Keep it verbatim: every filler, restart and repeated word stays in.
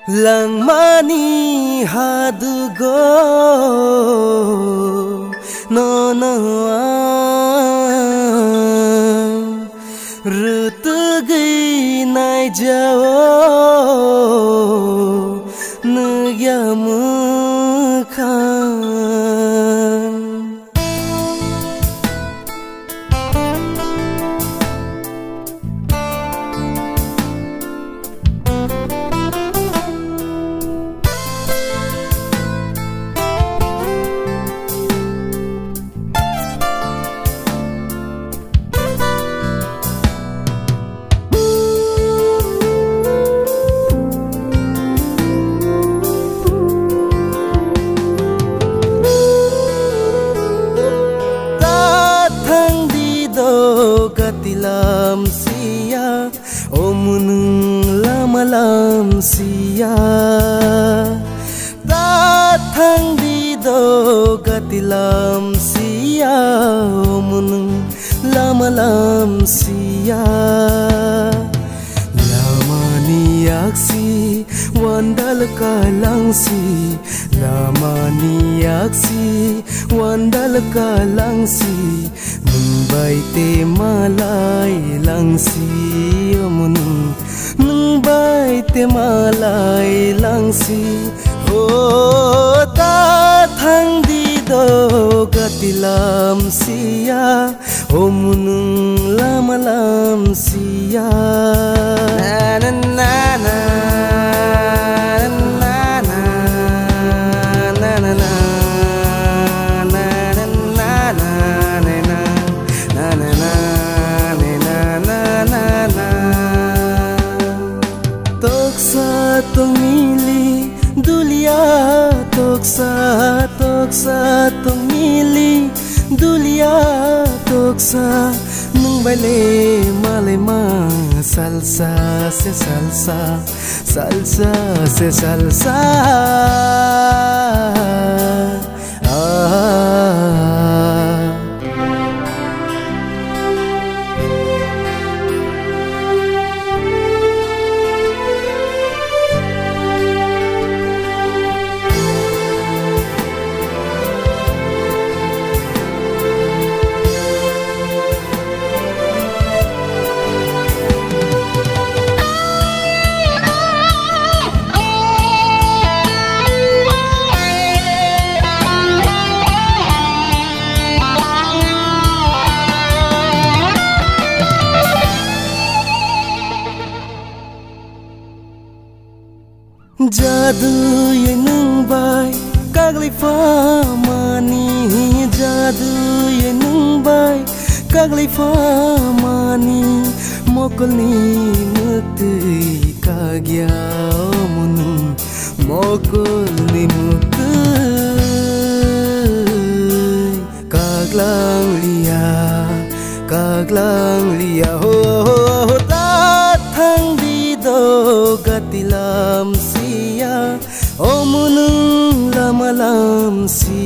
Langmani hadugo nono ang rutugwi naijao nugya mwkhang. Ta thang di do gati lam sia, o munung lama lam sia. Ta thang di do gati lam sia, o munung lama lam sia. Lamani aksi wandal kalangsi, lamani aksi wandal kalangsi, nwng bai te malai langsi, o munung nwng bai te malai langsi. O ta thang di do gati lam sia, o munung lama lam sia. Na, na, na, na. Toksa tongmili dulia, toksa, toksa tongmili dulia, toksa nwng bai le malai ma salsa se salsa, salsa se salsa. Ah. Jadu ye nwng bai kaglai pha mani, jadu ye nwng bai kaglai pha mani, mokolni mwktwi kagya omo nwng, mokolni mwktwi kaglang liya, kaglang liya ho, ho, ho, ta thang di do gati lam sia, omo nwng lama lam sia.